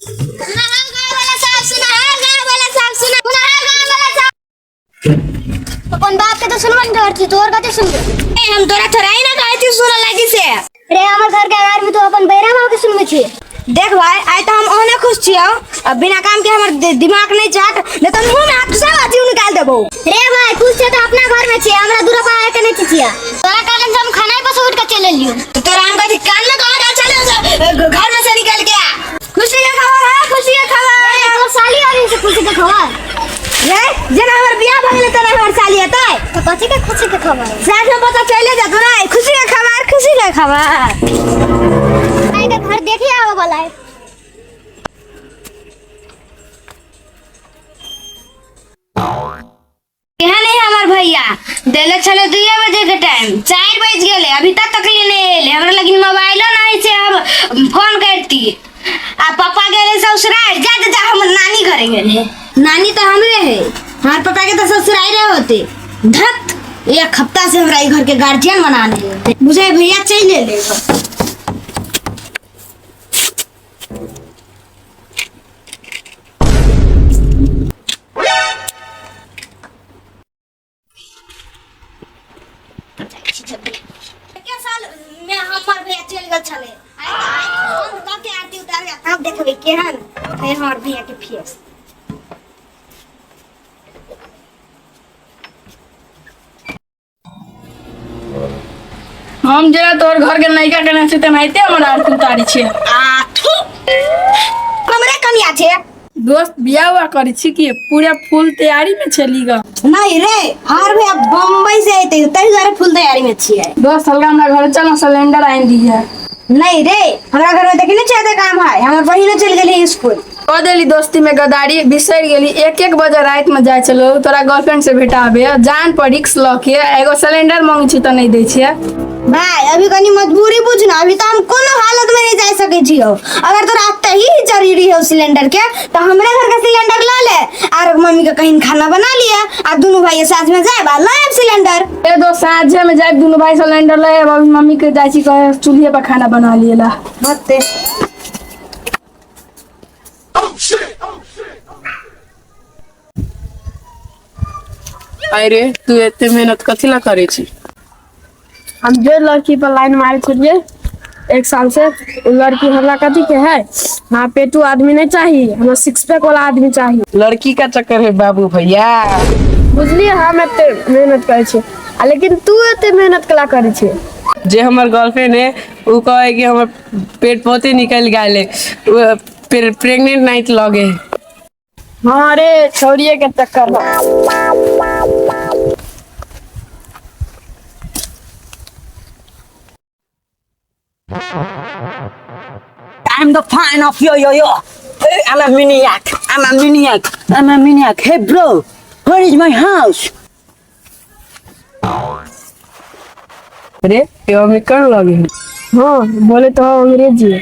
अपन बाप के तो सुनबे नहीं करती तोर कथी सुनबे। ए, हम तोरा थोड़ा ही ना कहै छी सुनऽ लागी से। रे हमर घर के अगाड़ में तो अपन बैरा बाप के सुनबे छी। देख भाई आइ तो हम ओहने खुश छियौ, अब बिना काम के हमर दिमाग नहीं चाट, नहीं तो मुंह में हाथ सब अथी निकाल देबो। रे भाई खुश छे तो अपना घर में छी, हमरा दूर पर आके नहीं छिया। तोरा कारण से हम खाना ही बस उठ के चल एलियो। तो तोरा हम कथी कान में कहा चले घर में से निकल के आ। खुशी के खबर है, खुशी के खबर। रे, तोर साली आबी से खुशी के खबर। रे जेना हमर बियाह भ गेलै तेना हमर साली एतै। तो कथी के खुशी के खबर? साथ में पता चले जातो ना, खुशी के खबर, खुशी के खबर। भाई के घर देखी आवे वाला है। यहाँ नहीं हमार भैया देले छले 2 बजे के टाइम, 4 बज गेले अभी तक तकली नहीं एले। हमरा लगिन मोबाइलो नहीं छे, अब फोन करती। आ पापा गेले ससुराल, जा जा, जा हमर नानी घरे गेले। नानी तो हमरे है, हमार पापा के तो ससुराल रहे होते। धत एक हफ्ता से हमरा ई घर के गार्जियन बना ले, बुझे भैया चल ले ले। के साल में हमर भैया चल गेल छले, आइ त आइ फोन क के आरती उतारबे तब देखबै केहन है हमर भैया के फेस। हम जेना तोहर घर के नयिका केने छी तेनाहिते हमर आरती उतारै छियै। आ थू हमरे कनिया छे। दोस्त बियाह उआ करै छी कि पूरा फुल तैयारी में छली ग? नहीं रे, हर भैया बम्बई से अयते ताहि दुआरे फुल तैयारी में छियै। दोस्त हल्का हमरा घर चल ना, सिलेंडर आनि दिहे। नहीं रे, हमरा घर में देखने छियै एते काम है, हमर बहिनो चलि गेली स्कूल। कऽ देली दोस्ती में गद्दारी, बिसरि गेली 1-1 बजे राति में जाइ छलौ तोरा गर्लफ्रेंड से भेटाबे, जान पर रिक्स लऽ के एगो सिलेंडर मंगै छी तऽ नहि दै छियै। भाई अभी कनी मजबूरी बुझ ना, अभी तो हम कोनो हालत में नहीं जा सके छियो। अगर तोरा अते ही जरूरी है सिलेंडर के तो हमरे घर के सिलेंडर ला ले और मम्मी के कहीं खाना बना लिया आ दोनों भाई साथ में जाए बा ला आएब सिलेंडर। ए दोस्त साँझे में जाए दोनों भाई सिलेंडर ले आएब, अभी मम्मी के जाइ छी कहे चूल्हे पर खाना बना लिए ला। बते अरे तू एते मेहनत कथी ला करे छी? हम जे लड़की पर लाइन मारे छलिए 1 साल से, उ लड़की हमरा कथी के है, हाँ पेटू आदमी नहीं चाहिए, हमरा 6 पैक वाला आदमी चाहिए। लड़की का चक्कर है बाबू भैया। बुझलिए हम एते मेहनत करे छी, आ लेकिन तू एते मेहनत कला करे छी? जे हमर गर्लफ्रेंड है उ कहे कि हमर पेट पोते निकल गेले, उ प्रेग्नेंट नाइट लगे। हाँ रे छौड़िए के चक्कर में। I'm the fan of yo yo yo. Hey, I'm a maniac. I'm a maniac. I'm a maniac. Hey bro, where is my house? अरे ये अमेरिकन लगे है। हाँ बोले तो अंग्रेजी।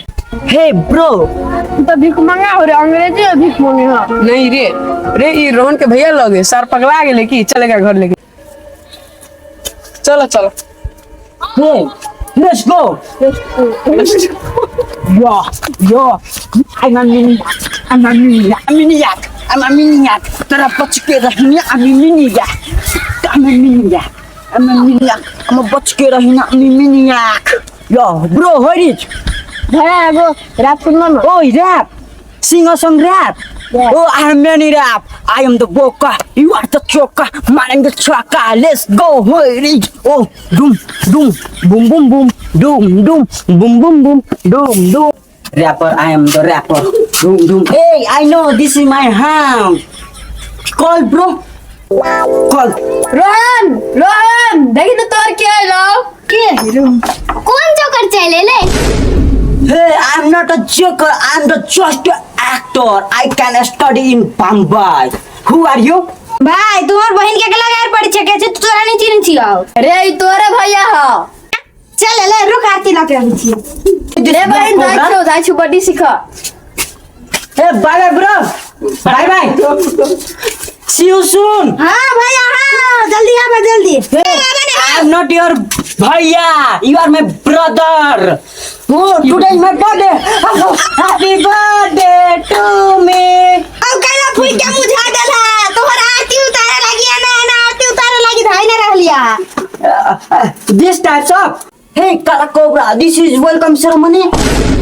Hey bro. तो भीख मांगा हो रे, अंग्रेजी और भीख मांगे। हाँ नहीं रे, रे ये रोहन के भैया लगे, सर पगला गेले की चलेगा घर लेके। चलो चलो। Hey, let's go. Yo, yo, I'm a maniac. I'm a maniac. I'm a maniac. I'm a maniac. तेरा बच के रहना, I'm a maniac. I'm a maniac. I'm a maniac. I'm a बच के रहना, I'm a maniac. Yo, bro, where is? भैया एगो rap सुनलो ना। Oh, rap. Sing a song rap. Yeah. Oh, I am many rap. I am the boka. You are the choka. Man, the chaka. Let's go. Where is? Oh, doom, doom, boom, boom, boom, doom, doom, boom, boom, boom, doom, doom. Rapper, I am the rapper. Doom, doom. Hey, I know this is my house. Call, bro. Call. Rohan, Rohan, देखी तो तोर के आइलो। के? कोन जोकर चल एले? Hey, I'm not a joker. I'm the just actor. I can study in Bombay. Who are you? भाई तुम्हार बहन के अकेला गार पड़ी छे, के छे तोरा नहीं चिन्ह छियो। रे ई तोरे भैया ह। चल ले रुक आरती ला के आबै छी। रे बहन जाइ छौ, जाइ छौ बड्डी सीख। Hey, bye bye bro. Bye bye. See you soon. हाँ भैया हाँ, जल्दी आबे जल्दी। Hey, I'm not your भैया. You are my brother. Oh, today is my birthday. Happy birthday to This is welcome ceremony.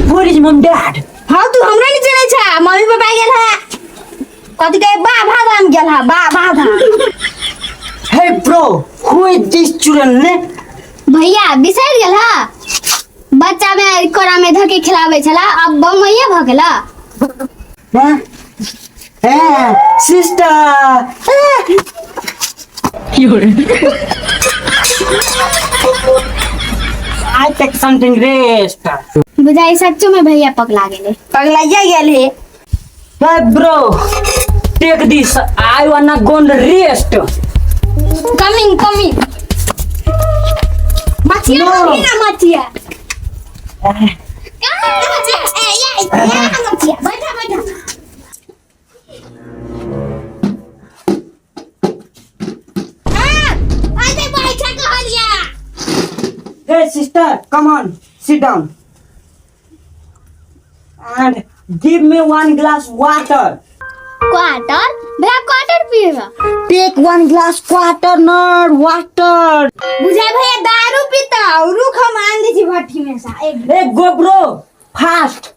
Where is mom dad? हाँ तू हमरा नहीं चले छा मम्मी पापा गेल है कथी कहे बाबा धाम गेल है Baba Dham. Hey bro, who is this children ने? भैया बिसरि गेल हा बच्चा में कोरा में धके खिलाबै छला अब बम्बइये भऽ गेला। Huh? Hey, sister. I take something rest. बुझाई सच्चो में भैया पगला गेले। पगलाइया गेल है। Hey bro, take this. I wanna go on rest. Coming coming. मचिया No. ना मचिया कहाँ मचिया ए ये ये मचिया बैठा बैठा। हाँ, अरे बैठा कहलिया। Hey sister, come on, sit down. And give me one glass water. Quarter भैया क्वार्टर पिएगा? Take one glass water, not water. बुझाई भैया दारू पीता रुक हम आन दी छी भट्ठी में सा एक। Hey, go bro, fast.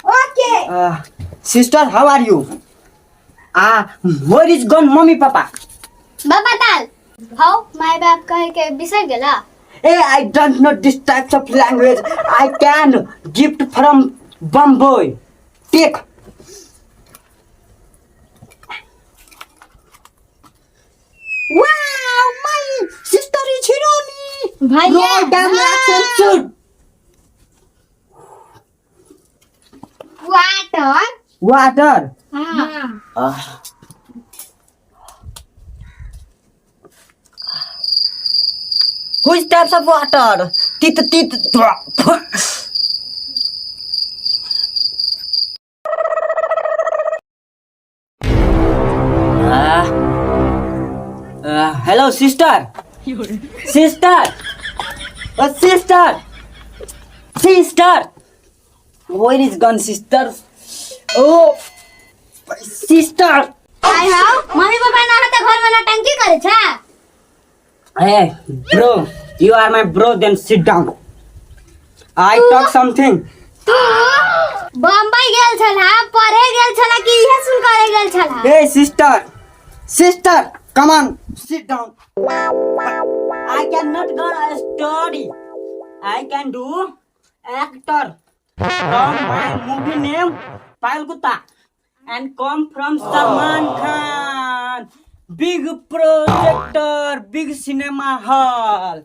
Okay. Sister, how are you? Where is gone mommy papa? बाबा ताल how my बाप कहे के बिसर गेला। Hey, I don't know this types of language. I can gift from Bombay. Take. Wow, my sister is heroine. भैया Roll camera action shoot. Water. Water. हाँ। Which types of water? Tit tit. Hello, sister. Sister. Sister. Sister. Where is gone, sister? Oh, sister. I how mummy papa ना रहते घर में नौटंकी करे छा। Hey, bro, you are my bro, then sit down. I talk something. तू बम्बई गेल छला पढ़े गेल छला कि इहे सुन करे गेल छला? Hey, sister, sister, come on, sit down. I cannot go a story. I can do actor. From my movie name Palgutta and come from Salman Khan. Big projector, big cinema hall.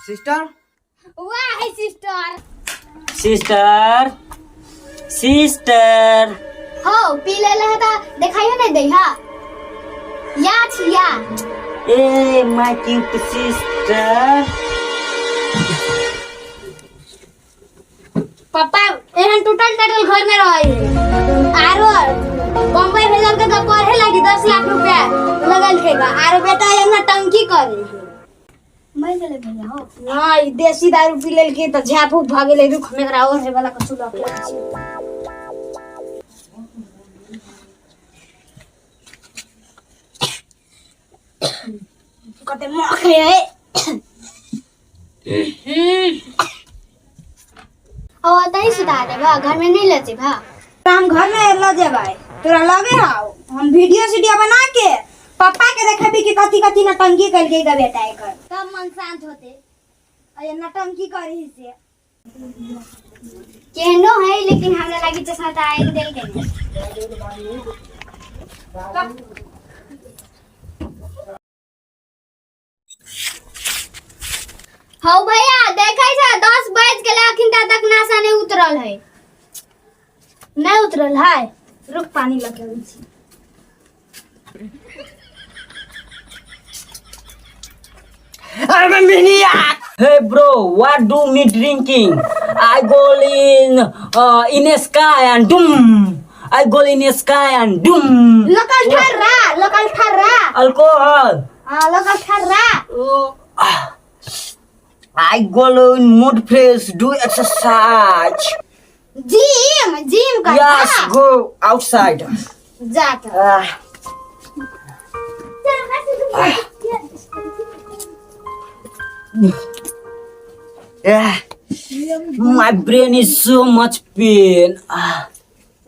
Sister? वाह है sister. Sister, sister. हो पी ले ले त देखाइयो नहीं दै हा या छिया। Hey, my cute sister. पापा एहन टूटल टटल घर में रहे है आरो बम्बई भेजल के तो पढ़े लागी 10 लाख रुपया लगल के बा आरो बेटा एना टंकी करे है। मर गेले भैया हो। नहीं देसी दारू पी लेल के तो झाप उप भ गेले रुख में एकरा और हे वाला कछु लग छै। कते मख है। और तही सुता देबा घर में नहीं ले जेबा? हम घर में ल जेबै तोरा लगे हाउ हम वीडियो सीडियो बना के पापा के देखेबी कि कथी कथी नौटंकी कलकै ग बेटा एकर तब मन शांत होते। अरे नौटंकी करही से केहनो है लेकिन हमरा लागी चश्मा त आइ देल के नहीं। हौ भैया देखै छ 10 बज गेलै अखन तक नासा नहीं उतरल है। नहीं उतरल है रुक पानी लगे छी। I'm a maniac. Hey bro, what do me drinking? I go in a sky and doom. I go in a sky and doom. Local ठर्रा local ठर्रा। Alcohol. हाँ local ठर्रा। Oh, I go in mood fresh, do exercise. Gym gym कर। Yes, go outside. जात। Yeah. My brain is so much pain.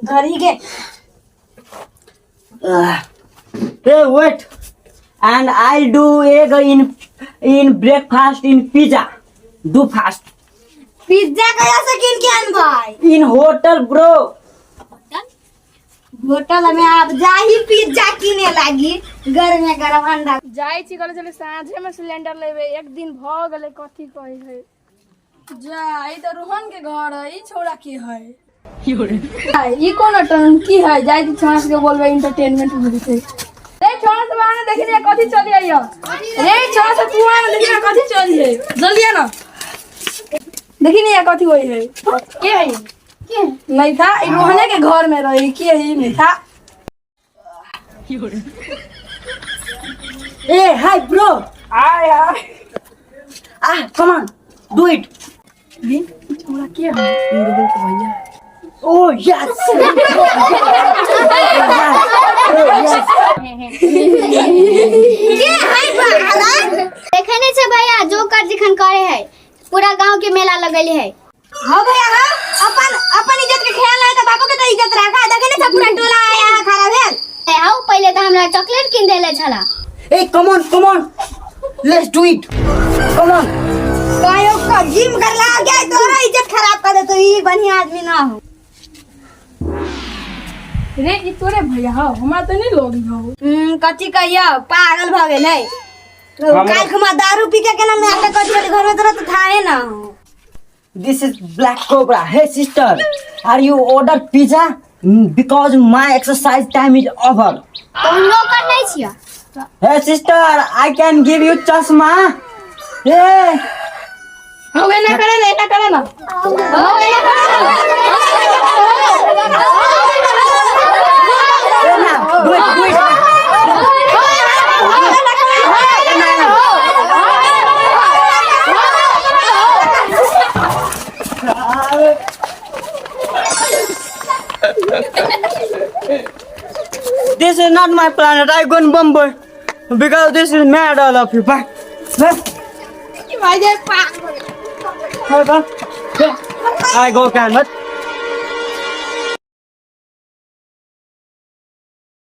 धरी के। Hey, wait. And I'll do egg in breakfast in pizza. Do fast. Pizza कहिया से कीन के अनबै? In hotel, bro. Hotel में आप जाही पिज्जा किने लागी, गरमे गरम अंडा। जाइ छी कहले छलै साँझे में सिलेंडर लेबै, एक दिन भऽ गेलै। कथी कहै है जा, ई तऽ रोहन के घर है, ई छौड़ा के है? ई कोन टंकी है? जाइ छी छौड़ा सबके बोलबै, एंटरटेनमेंट हो जेतै। रे छौड़ा सब, आने देखी ने कथी चली आइयो। रे छौड़ा सब, तू आने देखी ने कथी चली है, जल्दी आ ना। देखी ने कथी होई है। के है? के नहीं था, ई रोहने के घर में रही। के है? ई नहीं था। Hey, hi, bro. Hi hi. Ah, come on. Do it. छौड़ा के है? ई रोहन के भैया। Oh, yes. के है बाहरा? देखे नहीं छे भैया, जोकर जखन करे है पूरा गांव के मेला लगल है। हाँ भैया हाँ, अपन अपन इज्जत के ख्याल है तो बापो के तो इज्जत राखा। देखे ने सब पूरा टोला आया है खड़ा भेल। ए आउ, पहिले तऽ हमरा चॉकलेट कीन देले छला। Hey, come on, come on. Let's do it. Come on. कहियो का जिम कर ला गया, तोरा इज्जत खराब कर दे तो ई बढ़िया आदमी ना हो। रे, ई तोरे भैया हौ? हमरा तऽ नहीं लोगी हौ। कथी कहियो, पागल भ गेलै। काल्हि खुमा दारू पी के केना मार के कथी घर में तोरा तो थाहे ना हो। This is Black Cobra. Hey, sister, are you order pizza? Because my exercise time is over. तो हम नौकर नहीं छियै। Hey, sister, I can give you chasma. Hey. हौ, एना करे ना, एना करे ना। Hey, now, do it, do it. This is not my planet. I go in Bombay because this is mad all of you. Bye. Bye. भाई पागल। Bye. Bye. I go canvas.